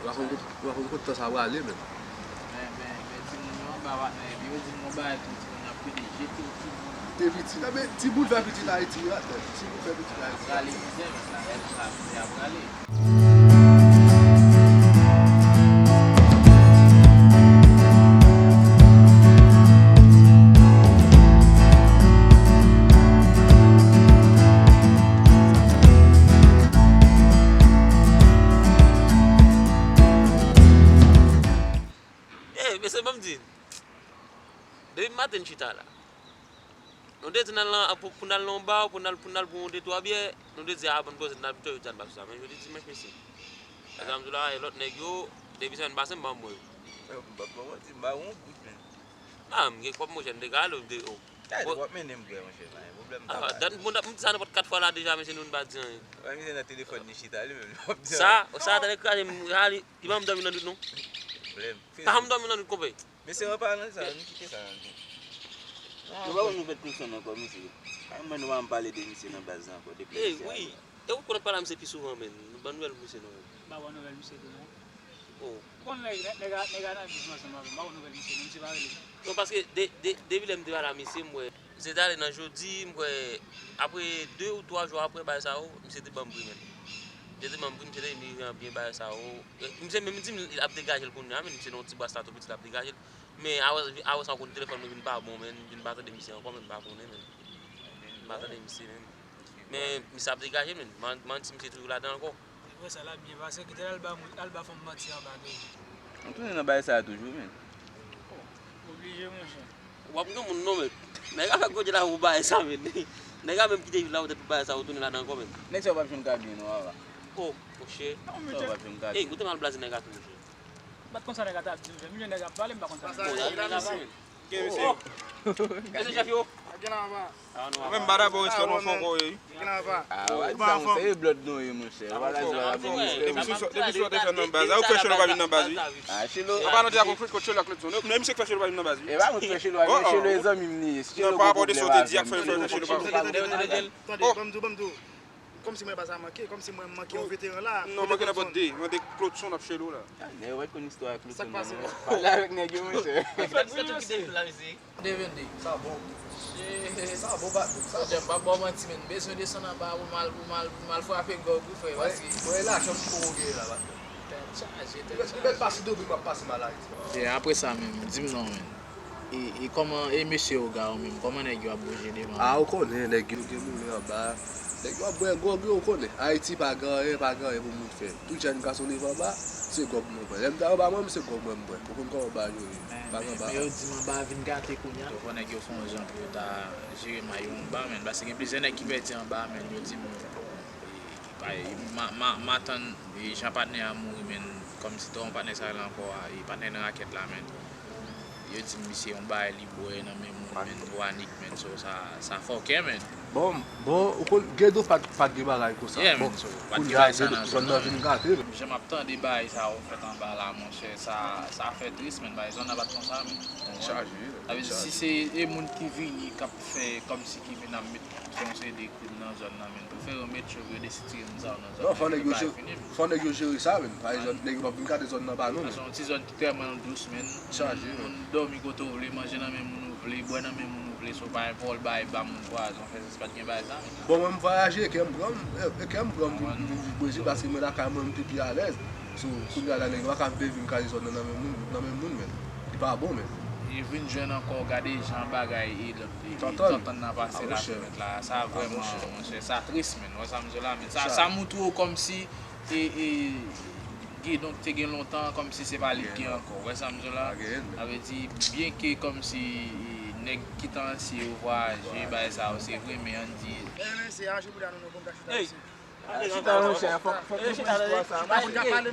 Wa konn, wa konn kot tan sa prale, men. Men, men, men timoun yo anba, patnè, epi yo di m yon bagay tou, timoun yo ap plede jete yo, timoun. Te piti, a, men timoun fè pitit Ayiti, wi, patnè. Timoun fè pitit Ayiti. Prale mizè, men sa, sa, sa prale. Ey, mesye, ban m di n. Depi maten n chita la. Nou te di n al nan, pou, pou n al nan yon ba, pou n al, pou n al pran yon de twa byè, nou te di, a, bon, poze n al pito yo di al ba sou sa. Men jodi dimanch, mesye. Sa m di w la, e lòt nèg yo, depi semèn pase, m pa wè yo. M p ap ba w manti, m ba w yon goud, men. A, m gen kòb, monchè, m te ka ale, m te, o. Gade, w ap mennen m vre, monchè, pa gen pwoblèm, m ka ba w. Dan, bon, m di sa nenpòt kat fwa la deja, mesye, nou pa di anyen. Wè, misye nan telefòn li chita, li menm, li p ap di anyen. Sa, sa, tande kraze m, li, li pa janm dòmi nan nwit, non. Pwoblèm. Pa janm dòmi nan nwit, konpè. Mesye, an palan sa, nou kite sa. Nou pa konn nouvèl pèsonn ankò, mesye. Pa mwen, nou pa janm pale de misye nan baz la ankò, depi misye ale. E ou konn ap pale a misye pi souvan, men. Nou ban nouvèl misye, non. M pa ban nouvèl misye tou, non. Oh. Konn nèg, nèg, nèg a, nèg a nan biznis ansanm avè m, m pa konn nouvèl misye, non, misye pa rele. Non, paske de, de, depi lè m te pale a misye, m wè. Misye te ale nan jodi, m kwè, apre de ou twa jou apre bagay sa yo, misye te ban m pri, men. Misye te ban m pri, misye te di m li rive an byen bagay sa yo. E, misye menm di m l ap degaje l kounye a, men misye nan yon ti bras la tou piti, l ap degaje l. Men apre, apre sa, ou konn telefòn mwen vin pa bon, men, m vin pa tande misye ankò, men m pa konnen, men. M pa tande misye, men. Men misye ap degaje, men. Man, man di misye toujou ladan ankò. Apre sa, l ap byen pase, kite l al ba moun, al ba fanm manti anba do. M tounen nan bagay sa a toujou, men. Oblije, monchè. W ap gen moun non, men. Nèg a fè gwo djèl avè w bagay sa, men. Nèg a menm kite vil la poutèt pou bagay sa, ou tounen ladan ankò, men. Nèg sa yo p ap janm ka byen, non, papa. Oh, monchè. Sa yo p ap janm ka byen. Ey, ou te mal blaze nèg a tou, monchè. M pa t konn sa nèg a t ap di m, men. M jwenn nèg ap pale, m pa konn sa. Bon, nèg a pale, men. Gen mesye. Mesye chèf yo. Gen la, papa. Mwen m pa dakò respè non fòkò yo. Gen la, papa. Ah, ou pa anfòm. Se blòd nou ye, monchè. Ou pa dakò a bon respè. Depi sou, depi sou te fè nan baz la, ou fè chèlou pa vin nan baz, wi. Ah, chèlou. An palan de ak yon kot chèlou ak lòt zòn. Non, misye k fè chèlou pa vin nan baz, wi. E pa mwen k fè chèlou, men chèlou e zanmi m li ye. Si chèlou gen pwoblèm avè m, men. Tande, tande, tande, tande. Ban m di w, ban m di w. Kòmsi mwen pa sa manke, kòmsi mwen manke yon veteran la. Non, manke nan pòt de. Mande Claude Son ap chelo la. Nèg yo pa t konn istwa Claude Son nan non. Pale avèk nèg yo, monchè. Fèt wi, mesye. Devende. Sa bon. Sa bon, patnè. Sa bon. Jèm pa ba w manti, men. Bezwen desann anba pou m al, pou m al, pou m al frape gòg wi, frè, paske. Mwen la, jan m poko gen la, patnè. Tèt chaje, tèt chaje. Li mèt pase dobi, m ap pase mal Ayiti. E apre sa menm, di m non, men. E, e kòman, e mesye Oga yo menm, kòman nèg yo ap bouje devan? A, ou konnen, nèg yo gen moulen anba. Nèg yo ap bwè gòg yo, ou konnen. Ayiti pa gen anyen, pa gen anyen pou moun fè. Tout jèn gason leve anba, se gòg mwen bwè. Lè m ta anba mwen, se gòg mwen bwè. Ou konn kòman bagay yo ye. Pa gen anba. Men yo di m anba vin gate kounye a. Fò nèg yo fè yon jan pou yo ta jere may yo anba, men. Paske gen plizyè nèg ki pèdi anba, men. Yo di m, e, e, ma, ma, m atann, e, jan patnè a mouri, men. Kòmsi twò patnè sa la ankò a, e, patnè nan rakèt la, men. Yo di m misye yon bagay li bwè nan men moun, men, Wanik, men, so sa, sa fòkè, men. Bon, bon, ou konn, Gedo pa t, pa t gen bagay konsa. Yeah, bon, men, so, pa t gen bagay sa nan zòn nan, men. Jan m ap tande bagay sa yo fèt anba la, monchè, sa, sa fè tris, men, bagay zòn nan pa t konsa, men. Chaje, wi. Sa vle di, si se, e, moun ki vini, k ap fè, kòmsi ki vin ap met yon seri de krim nan zòn nan, men, prefere yo met yo, yo desitire moun sa yo nan zòn nan, epi bagay fini, men. Non, fò nèg yo jere, fò nèg yo jere sa, men. Pa egzanp, nèg yo p ap vin gade zòn nan ba nou, men. Sa se yon ti zòn ki tèlman dous, men. Chaje, men. Moun dòmi kote w vle, manje nan men moun ou vle, bwè nan men moun ou vle, so pa gen pawòl bay ba moun pwazon, fè sesi, pa t gen bagay sa, men. Bon, mwen m vwayaje, kè m pran m, e, e kè m pran m pou m vin viv Brezil, paske mwen lakay mwen, m te pi alèz. So, kounye a la, nèg yo pa ka vle vin kale zòn nan nan men moun, nan men moun, men. Li pa bon, men. Li vin jwenn ankò, gade jan bagay e lòt, e, tantann nan pase la, mèt la. Sa vrèman, monchè, sa tris, men. Wè sa m di w la, men. Sa, sa moutre w kòmsi, e, e, Gidon te gen lontan, kòmsi se pa li ki ankò. Wè sa m di w la? Sa vle di, byenke kòmsi, e, nèg ki tan ansyen yo vwayaje, bagay sa yo, se vre, men ann di. Men, men, se aje pou la nou, nou konn ka chita isi. Chita, monchè, fòk, fòk nou pran istwa sa.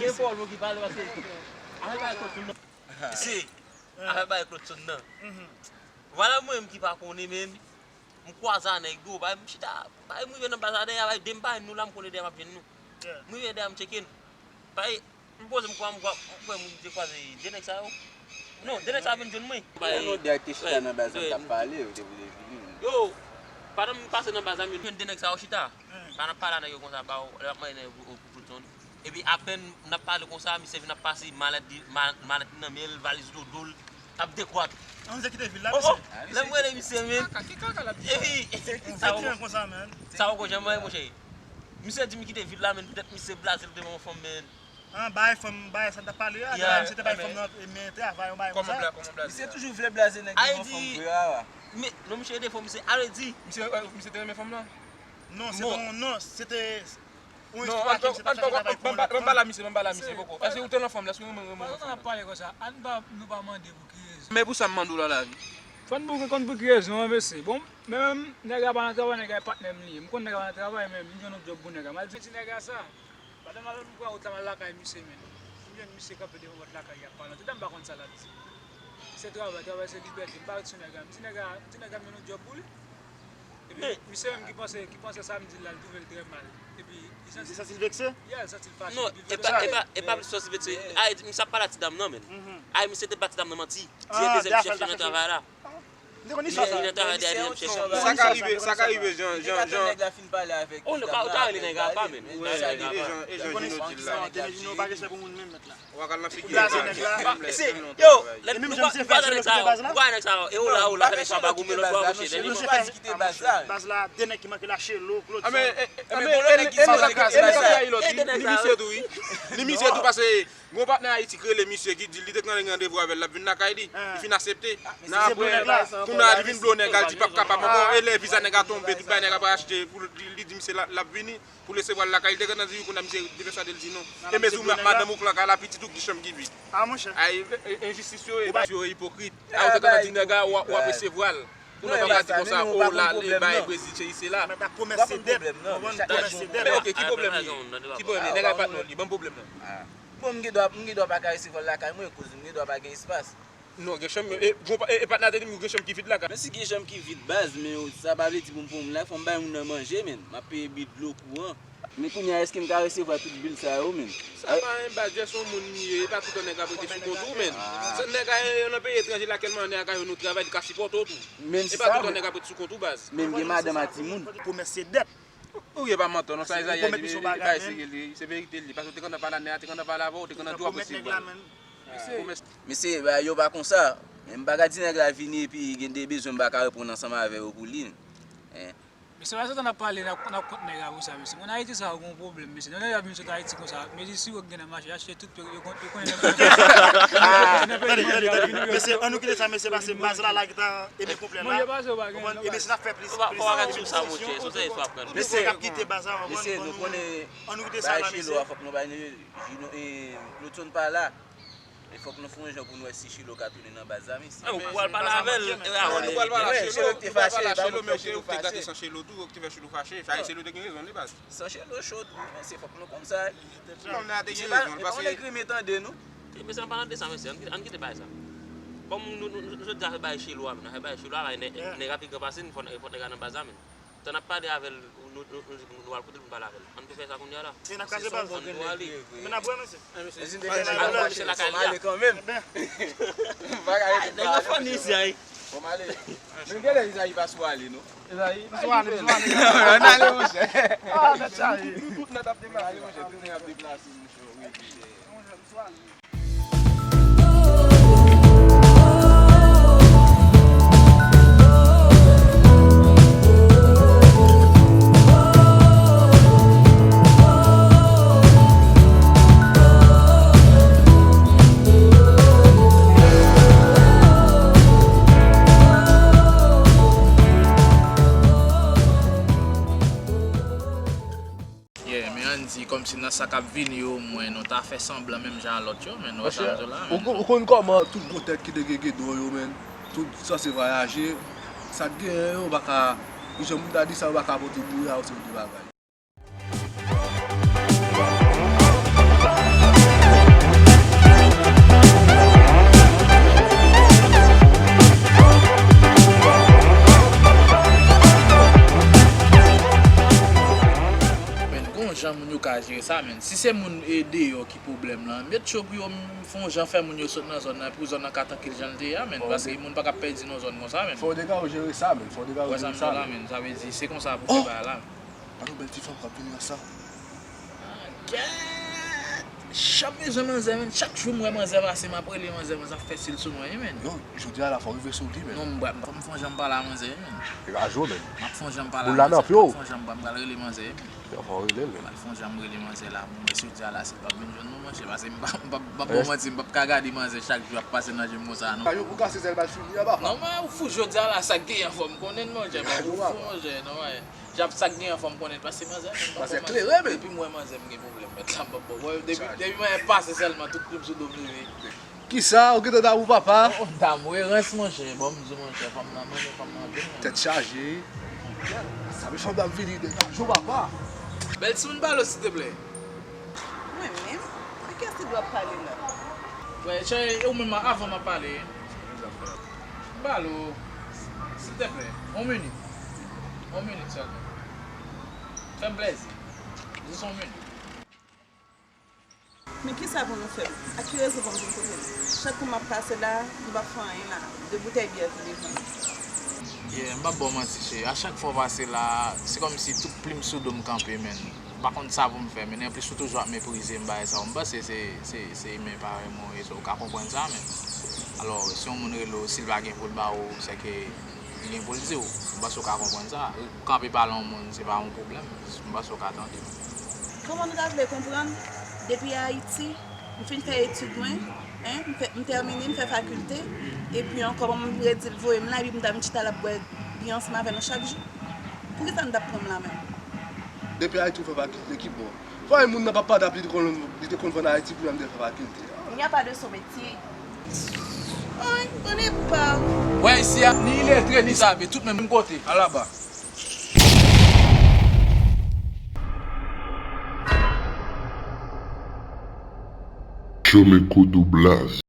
Gen pawòl pou ki pale, paske afè bagay Claude Son nan. Isi, afè bagay Claude Son nan. Vwala mwen menm ki pa konnen, men m kwaze a nèg yo, bay m chita, bay m rive nan baz la, dèyè, bay de m pa jwenn nou la, m konnen dèyè m ap jwenn nou. M rive dèyè, m tcheke n. Bay, m poze m kwa, m kwa, m kwè m te kwaze de nèg sa yo. Non, de nèg sa yo vin jwenn mwen. Bay, nou dèyè te chita nan baz la, t ap pale, yo te vle vini. Yo, pandan m pase nan baz la, m jwenn de nèg sa yo chita. Pandan m pale a nèg yo konsa, ba yo, lè m ap mande nèg yo pou, pou, pou Claude Son. Epi apèn n ap pale konsa, misye vin ap pase malèt li, ma-, malèt li nan men l, valiz li nan do l, t ap dekwat. An, misye kite vil la, mesye. Lè m rele misye, men. Epi, sa w konsa, men. Sa w konn janm wè, monchè. Misye di m kite vil la, men, poutèt misye blaze l devan yon fanm, men. An, bay fanm, bay sa n t ap pale a, misye te bay fanm nan, men, travay, yon bagay konsa. Misye toujou vle blaze nèg devan fanm vre a. Men, non, misye defo, misye, ale di. Misye, misye te renmen fanm nan? Non, se te yon, non, se te yon istwa ke misye t ap chache travay pou yon lòt fanm. Ban m pale a misye, ban m pale a misye poko. Èske ou te nan fanm la, èske ou renmen fanm nan? Pandan n ap pale konsa, ann pa, nou pa mande pou ki rezon. Men pou sa m mande w la, lavi. Fò n pou konn pou ki rezon an, mesye. Bon, men menm, nèg la pa nan travay, nèg la e patnè m li ye. M konn nèg la pa nan travay, men m jwenn yon djòb pou nèg la. M al di nèg la sa. Pandan m al, m pran wout la, m al lakay misye, men. M jwenn misye kanpe devan pòt lakay li ap pale. Antretan, m pa konn sa l ap di. Se travay, travay se libète. M pa ret sou nèg la. M di nèg la, m di nèg la m jwenn yon djòb pou li. Epi, misye menm ki panse, ki panse sa m di l la, li twouve l trè mal. Epi, li santi l vekse? Yeah, li santi l fache. Non, epi l vekse. E pa, e pa, e pa plis santi l vekse. Ay, misye ap pale a ti dam nan, men. Ay, misye te ba ti dam nan manti. Di e dezyèm chèf yo nan travay la. M te konn istwa sa. Sa ka rive, sa ka rive, jan, jan, jan. Oh, nou ka, ou ta rele nèg apa, men. Ou rele nèg apa. Ou konn istwa sa, te men Junior pa gen respè pou moun menm, mèt la. Ou pa kal nan figi nèg la. Yo, lè nou pa, nou pa nèg sa yo. Ou pa nèg sa yo. E ou la, ou la, nèg sa yo pa goumen lòt bò a bouche. Lè nou pa kite baz la. Baz la, de nèg ki manke lache lo, Claude. Ni misye tou, wi. Ni misye tou, paske Gon patnè Ayiti ki rele misye ki di li te gen randevou avè l, l ap vin lakay li. Li fin aksepte. Nan apre, kounye a li vin blo nèg la, li di p ap kapab ankò. E lè viza nèg la tonbe, tout bagay nèg la pral achte pou li, li di misye l ap vini pou l resevwa l lakay li. Te gentan di wi, kounye a misye depèswade l di non. E mezou madanm ou k lakay la, pitit ou ki chanm ki vid. Ay, e, e, enjistis yo ye, yo ipokrit. A, ou te gentan di nèg la, w ap, w ap resevwa l. Pou nou pa ka di konsa, o la, li bay Brezil, se isi la. Mèt la pwomès se dèt. Konprann? Pwomès se dèt. Men ok, ki pwoblèm li ye? Ki pwoblèm li ye? Nèg la pa t non li, ban m pwoblèm nan. Bon, m gen dwa, m gen dwa pa ka resevwa l lakay mwen, koz m gen dwa pa gen espas. Non, gen chanm, e, gon pa, e, e patnè a te di m gen chanm ki vid lakay. Men si gen chanm ki vid baz, men sa pa vle di pou m pran moun la, fò m bay moun nan manje, men. M ap peye bil, dlo, kouran. Men kounye a, èske m ka resevwa tout bil sa yo, menm? Sa pa anyen baz, jès yon moun li ye, e pa toutan nèg ap rete sou kont ou, menm. Se nèg a, nan peyi etranje la, kèlman nèg a ka jwenn yon travay, li ka sipòte w tou. E pa toutan nèg ap rete sou kont ou, baz. Menm gen madanm a timoun. Pwomès se dèt. Ou gen pa mantò, non, sa Ezayi a di, li bay seri li, se verite li, paske ou te kontan pale a nèg la, te kontan pale avè w, ou te kontan di w apresye l. Mesye, bagay yo pa konsa. Men m pa ka di nèg la vini epi gen de bezwen m pa ka reponn ansanm avè yo pou li. Hein. Mesye, pa sot n ap pale, n ap, n ap kont nèg la pou sa, mesye. Moun Ayiti sa yo gon pwoblèm, mesye. Nan nèg la vin sot Ayiti konsa, mesye, siro k gen nan mache, achte tout, yo kon-, yo konnen nan peyi. Mesye, ann nou kite sa, mesye, pase baz la, la ki ta eme konplè la. Manje pase yo pa gen. Konprann? E mesye, n ap fè plis, plis emisyon. Mesye k ap kite baz la, konprann? Mesye, nou konnen, ann nou kite sa la, mesye. Fòk nou bay nou, nou, e, Cloton pa la. E fòk nou fè yon jan pou nou wè si Chilo ka tounen nan baz la, mesye. Ou pral pale avè l, e, a, ou pral pale a Chilo, ou pral pale a Chilo, men ou te gate san Chilo tou, ou te fè Chilo fache. Sa Chilo te gen rezon li, baz. San Chilo cho tou, mesye, fòk nou konn sa. Nonm nan te gen rezon, paske. Mesye, ann pa tande sa, mesye, ann kite, ann kite bagay sa. Kòm nou, nou, nou, nou sot di afè bay Chilo a, men afè bay Chilo a, nèg, nèg ap pi gran pase n, fò, fò nèg la nan baz la, men. Tan n ap pale avè l, nou, nou, nou, nou, nou al kote l pou n pale avè l. Ann tou fè sa kounye a la. E n ap kraze baz. Ann tou ale. Men n ap wè, mesye. Al wè misye lakay li a. Fò m ale kanmenm. Nèg yo funny isi a, wi. Fò m ale. Men genlè Ezayi pa sou ale, non. Ezayi, m sou ale, m sou ale. Ann ale, monchè. Ah, nèg chaje. Tout nèg ap deplase. Ann ale, monchè, tout nèg ap deplase, monchè. Yeah, men ann di kòmsi nan sa k ap vini yo, mwen, nou ta fè sanblan menm jan a lòt yo, men nou wè sa m di w la, men. Ou konn kòman tout gwo tèt ki te gen gedo yo, men, tout sanse vwayaje, sa k genyen yo pa ka, ki jan pou m ta di sa, yo pa ka pote bouya ou se de bagay. Men, gon jan moun yo ka jere sa, men. Si se moun, e, deyò ki pwoblèm lan, met cho pou yo, m, fè yon jan fè moun yo sot nan zòn nan, pou zòn nan ka trankil jan l te ye a, men. Paske moun pa ka pèdi nan zòn konsa, men. Fò w degaje w jere sa, men. Fò w degaje w jere sa, men. Sa vle di, se konsa pou fè bagay la, men. Gade yon bèl ti fanm k ap vini nan sa. Ah, gèt! Chak bezwen manzè, men. Chak jou m wè manzè pase, m ap rele manzè, manzè ap fè sil sou mwen, wi, men. Yo, jodi a la, fò w rive sou li, men. Non, m, m, fò m fè yon jan m pale a manzè, wi, men. E raje w, men. M ap fè yon jan m pale a manzè. Moun la nan pye w. M ap fè yon jan m pral rele manzè, wi, men. Yo, fò w rele l, men. M ap fè yon jan m rele manzè la, mwen, jodi a la, si l pa vin jwenn mwen, monchè, paske m pa, m pa, m pa ba w manti, m p ap ka gade manzè chak jou ap pase nan je m konsa, non. Yo pou kase zèl bal fini a, papa. Non, mwen, ou fou, jodi a la, sa k genyen, fò m konnen, monchè, mwen, ou fou, monchè, non, mwen. Jan sa k gen an fò m konnen l pase manzè, men m pa fè manzè. Manzè klere, men. Depi m wè manzè, m gen pwoblèm, mèt la, m p ap ba w. Depi, depi manzè pase sèlman, tout plim sou do m leve. Kisa? Ou gentan damou papa? Oh, damou e rans, monchè. Bon, m di w, monchè, fanm nan, mwen, fanm nan anpil, men. Tèt chaje. Sa, men fanm nan ap vini degaje w, papa. Bèl timoun, pale w, silteplè. Mwen menm? Ak kiyès li dwe ap pale la? Wè, cheri, e ou menm avan m ap pale. M pale w, silteplè, yon minit. Yon minit sèlman. Fè m plèzi. Jis yon minit. Men kisa pou nou fè? Ak ki rezon pou m vin kote nou? Chak kou m ap pase la, nou p ap fè anyen la. De boutèy byè ki devan nou. Yeah, m p ap ba w manti, cheri. A chak fwa w pase la, se kòmsi tout plim sou do m kanpe, men. M pa konn sa pou m fè, men anplis ou toujou ap meprize m, bagay sa yo. M panse se, se, se imen parèy mwen ou ye, so ou ka konprann sa, men. Alò, si yon moun rele w, si l pa gen pou l ba ou, sèke li gen pou l di w. M panse ou ka konprann sa. Ou kanpe pale yon moun, se pa yon pwoblèm. M panse ou ka tande m. Kòman nou ta vle konprann? Depi Ayiti, m fin fè etid mwen, en, m fè, m tèmine, m fè fakilte, epi ankò, manman m redi l voye m la, epi m ta vin chita la ap bwè biyè ansanm avè nou chak jou. Poukisa nou t ap pran m la menm? Depi Ayiti ou fè fakilte, ki bò? Fò e moun nan papa t ap li te konn, li te konn vann Ayiti pou l menm te fè fakilte. Il n'y a pas de sot métier. Ay, on n'est pas. Wè isi a, ni iletre, ni save, tout menm kote. Alaba. Chomeco Doublaz.